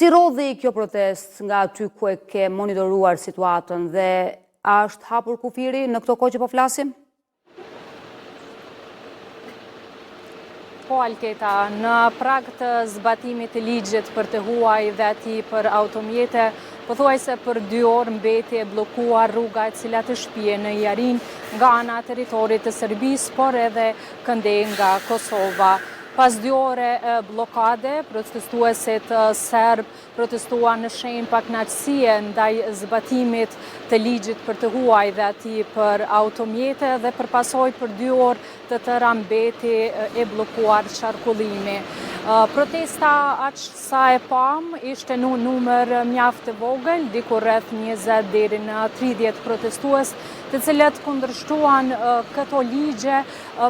Si rrodhi kjo protestë nga aty ku e ke monitoruar situatën dhe a është hapur kufiri në këto kohë që po flasim? Po, Alketa, në prag të zbatimit të ligjit për të huaj dhe atij për automjete, pothuajse për dy orë mbeti e bllokuar rruga e cila të shpie në Jarinë nga ana e territorit të Serbisë, por edhe këndej nga Kosova. Pas dy ore bllokade, protestuesit serbë protestuan në shenjë pakënaqësie ndaj zbatimit të ligjit për të huaj dhe atij për automjete dhe për pasojë për dy orë të tëra mbeti e bllokuar qarkullimi. Protesta aq sa e pamë ishte në numër mjaft të vogël, diku rreth 20 deri në 30 protestues, të cilët kundërshtuan këto ligje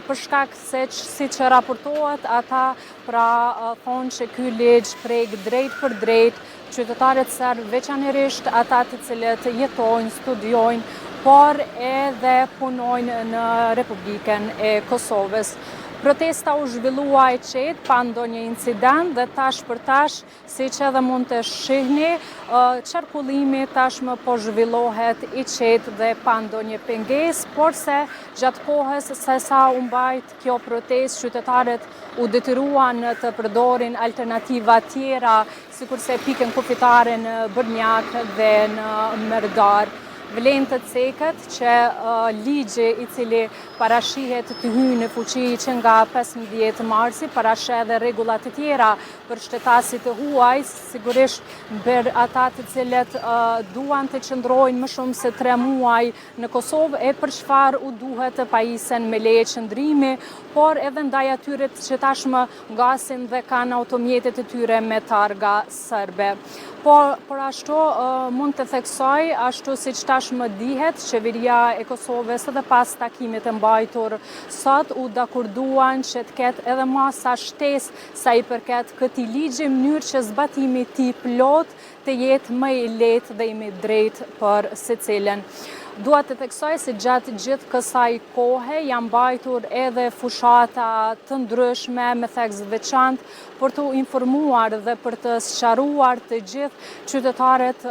për shkak se siç raportohet ata Pra, thonë që ky ligj prek drejtpërdrejt qytetarët serbë, veçanërisht ata të cilët jetojnë, studiojnë, por edhe punojnë në Republikën e Kosovës. Protesta u zhvillua e qetë, pa ndonjë incident dhe tash për tash, siç edhe mund të shihni, qarkullimi tashmë po zhvillohet i qetë dhe pa ndonjë pengesë, porse gjatë kohës se sa u mbajt kjo protestë, qytetarët u detyruan të përdorin alternativa tjera, sikurse pikën kufitare në Bërnjak dhe në Merdar. Vlen të ceket që ligji i cili parashihet të hyjë në fuqi që nga 15 marsi, parasheh edhe rregulla të tjera për shtetasit e huaj, sigurisht për ata të cilët duan të qëndrojnë më shumë se 3 muaj në Kosovë e për çfarë u duhet të pajisen me leje qëndrimi, por edhe ndaj atyre që tashmë ngasin dhe kanë automjetet e tyre me targa serbe. Por, por ashtu mund të theksoj, ashtu siç tashmë dihet, qeveria e Kosovës edhe pas takimit të mbajtur sot u dakorduan që të ketë edhe masa shtesë sa i përket këtij ligji, mënyrë që zbatimi i tij plotë të jetë më i lehtë dhe i më i drejtë për secilin. Dua të theksoj se gjatë gjithë kësaj kohe janë mbajtur edhe fushata të ndryshme me theks të veçantë për të informuar dhe për të sqaruar të gjithë qytetarët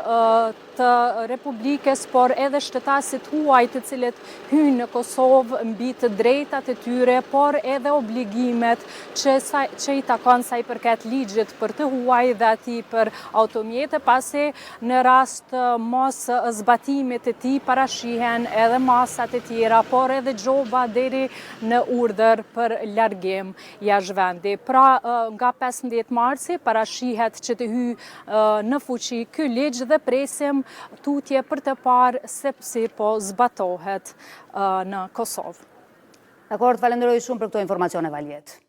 të Republikës, por edhe shtetasit huaj të cilët hyjnë në Kosovë mbi të drejtat e tyre, por edhe obligimet që, sa, që i takon sa i përket ligjit për të huaj dhe atij për automjete, pasi në rast moszbatimit të tij parashihen edhe masat e tjera, por edhe gjoba deri në urdhër për largim jashtë vendi. Pra, nga 15 marsi parashihet që të hyjë në fuqi ky ligj dhe presim tutje për të parë se si po zbatohet në Kosovë. Dakord, falenderoj shumë për këto informacione, Valjet.